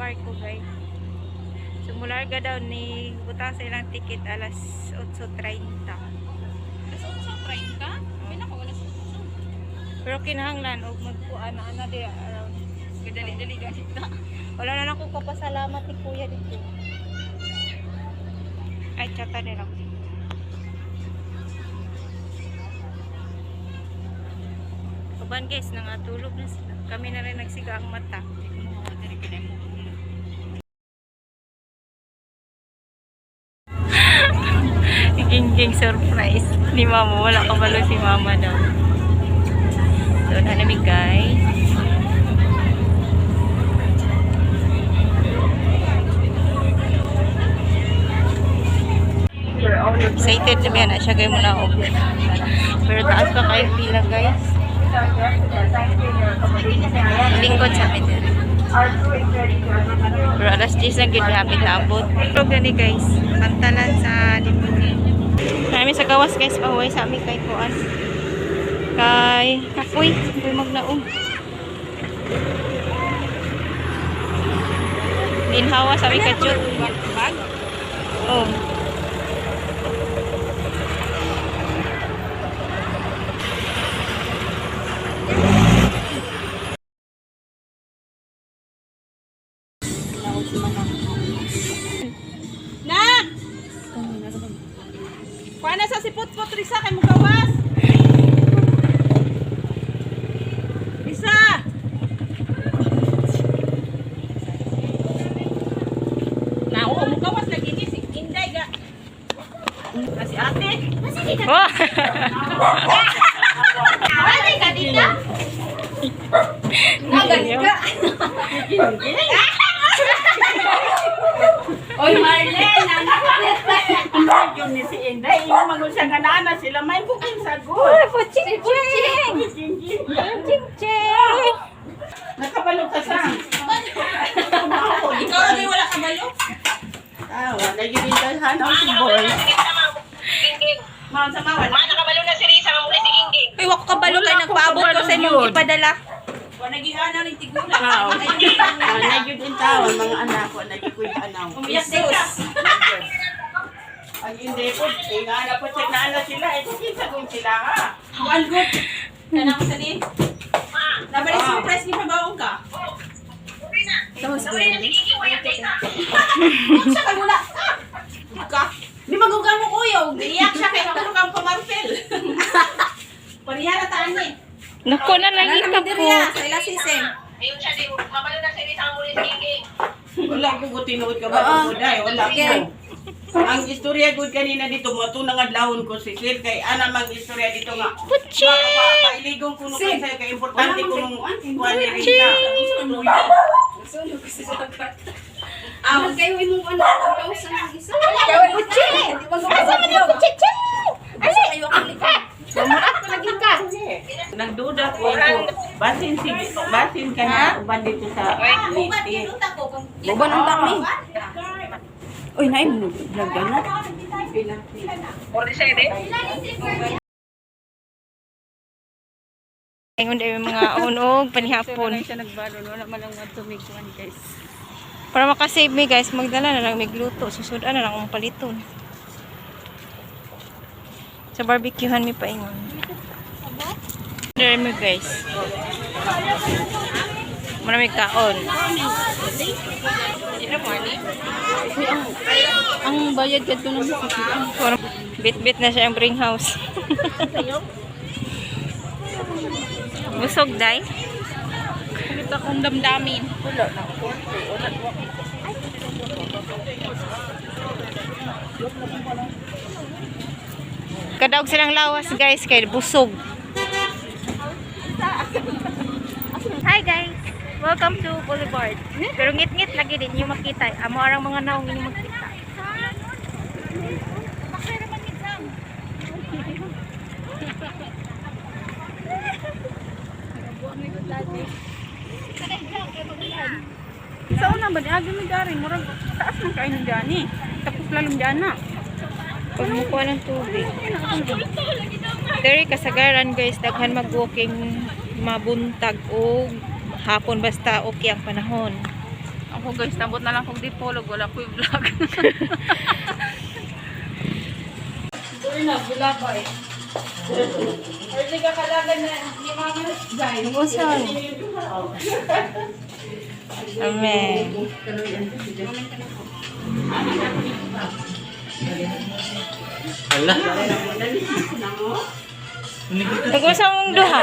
Barko, guys. So mularga daw ni butang sa ilang ticket alas 8:30. Alas 8:30? Pina ko alas 8. Pero kinahanglan og magkuan na ana di around. Kadali-dali ganita. Wala na lang ko kapasalamat ni kuya dito. Ay, tsata din ako. Uban guys, nangatulog na sila. Kami na rin nagsiga ang mata. Gingging surprise ni mama. Wala kabalo si mama daw. So, na namin, guys. Excited na na siya kayo muna og. Pero taas pa kayo pila, guys. Lingkod sa amin diri. Pero alas 10 na gid hapit na abot. Pero gani, guys, pantalan sa Dibuki. Nami sa gawas, guys, pahuway sa amin kay kuan. Kay kapoy, kapoy magnaong. Ginhawa sa amin kachut. Bag? Oh. Nak! Kuha na sa si Putput Risa kay mugawas. Risa! Na, oo, mugawas lagi ni si Inday ga. Na si ate. Oh. Ate ka dito? Nagalika. Oy Marlene, anak. Yung ni si Inday, yung mangun siya nga nana sila, may bukin sa good. Puching ching. Ching ching. Nakabalo ka sa. Ikaw lagi wala kabalo. Ah, wala yun yung hanaw si boy. Ma'am sa mawala. Uy, wako kabalo kay nagpaabot ko sa imong ipadala. Wala nagihana rin tigula. Ah, wala yun yung tao, mga anak ko, wala yun yung anaw. Umiyak din ka. Ang hindi po, ingana po siya nana sila, eh, kung sa kung sila ha. Kuan good. Kanang sa ni. Nabalik surprise ni pabaong ka. Siya kay wala ka. Ka. Di magugang mo kuyo. Iyak siya kay nakulo kang pamarpel. Parihara taan ni. Nako na lang ika po. Sa ila sisem. Wala ko ko tinuod ka ba ko dai, wala ko. Ang istorya gud kanina dito mo to nangadlawon ko si Sir kay ana mang istorya dito nga. Puching! Pailigong kuno kay sa'yo kay importante ko nung kuan ni Rita. Ah, Kayo imong ano, ang kausan ng isa. Puching! Asa man yung puching? Asa kayo ang likod? Lagi ka. Nagduda ko ko. Basin si basin ka na uban dito sa Leyte. Uban ang takmi. Uy, naay mo vlog na. Ingon dahil yung mga unog panihapon. Siya nagbalon, wala man lang matumigwan, guys. Para makasave me, guys, magdala na lang migluto. Susudan na lang akong paliton. Sa barbecuehan mi paingon. There mi, guys. Marami kaon. Ang bayad kadto nang Bit-bit na siya ang bring house. Busog, day. Sakit akong damdamin. Kadaog silang lawas, guys, kay busog. Hi, guys! Welcome to Boulevard. Pero ngit-ngit lagi din yung makita. Amo arang mga naong inyong makita. Sa una ba di agi mi dari murag taas man kayo ng gani. Tapos lalong dyan na. Pag mukuha ng tubig. Dere kasagaran, guys, daghan mag-walking mabuntag o hapon basta okay ang panahon. Ako guys, nabot na lang kong dipolog. Wala ko yung vlog. Usan. Amen. Hala. Nag-usa mong duha.